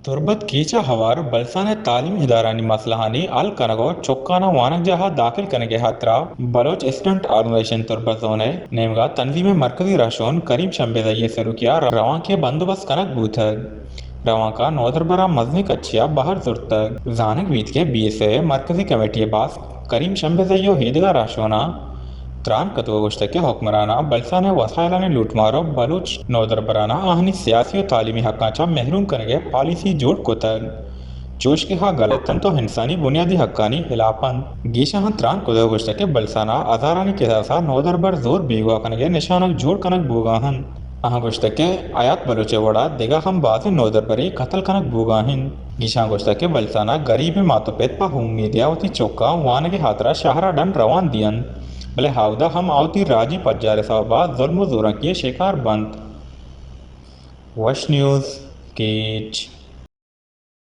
تربت کیچ ءَ ہوار بلسان ءِ تعلیمی ادارھانی مسئلہانی حل کنگ ءُ چکاناں وانگجاہ ءَ داخل کنگ ءِ ہاترا بلوچ اسٹوڈنٹ آرگنائزیشن تربت زون ءِ نیمگ ءَ تنظیم ءِ مرکزی رھشون کریم شمبیزئی ءِ سروکی ءَ روانکے ءِ بندوبست کنگ بوتگ۔ روانک ءَ نودربراں مزنیں کچے ءَ بہر زرتگ۔ زانگ بیت کہ بی ایس اے ءِ مرکزی کمیٹی ءِ باسک کریم شمبیزئی ءُ ایدگہ رھشوناں تران کتگ ءُ گوشتگ کہ حکمراناں بلسان ءِ وسائلانی لوٹمار ءُ بلوچ نودربراناں آھانی سیاسی ءُ تعلیمی حقاں چہ محروم کنگ ءِ پالیسی جوڑ کتگ، چوش کہ آ غلط اَنت ءُ انسانی بنیادی حقانی ہلاپ اَنت۔ گیشاں تران کتگ ءُ گوشتگ کہ بلسان ءَ ہزارانی کساس ءَ نودربر زور بیگواہ کنگ ءِ نشانگ جوڑ کنگ بوگ ءَ اَنت۔ آھاں گوشتگ کہ حیات بلوچ ءِ وڑا دگہ ہم بازیں نودربرے قتل کنگ بوگ ءَ اَنت۔ گیشاں گوشتگ کہ بلسان ءَ گریبیں مات ءُ پت پہ امیدے ءَ وتی چکاں وانگ ءِ ہاترا شہر ءَ ڈن روان دئینت، بلے اودا ہم آ وتی راجی پجار ءِ سبب ءَ ظلم ءُ زورانکی ءِ شکار بنت۔ وش نیوز، کیچ۔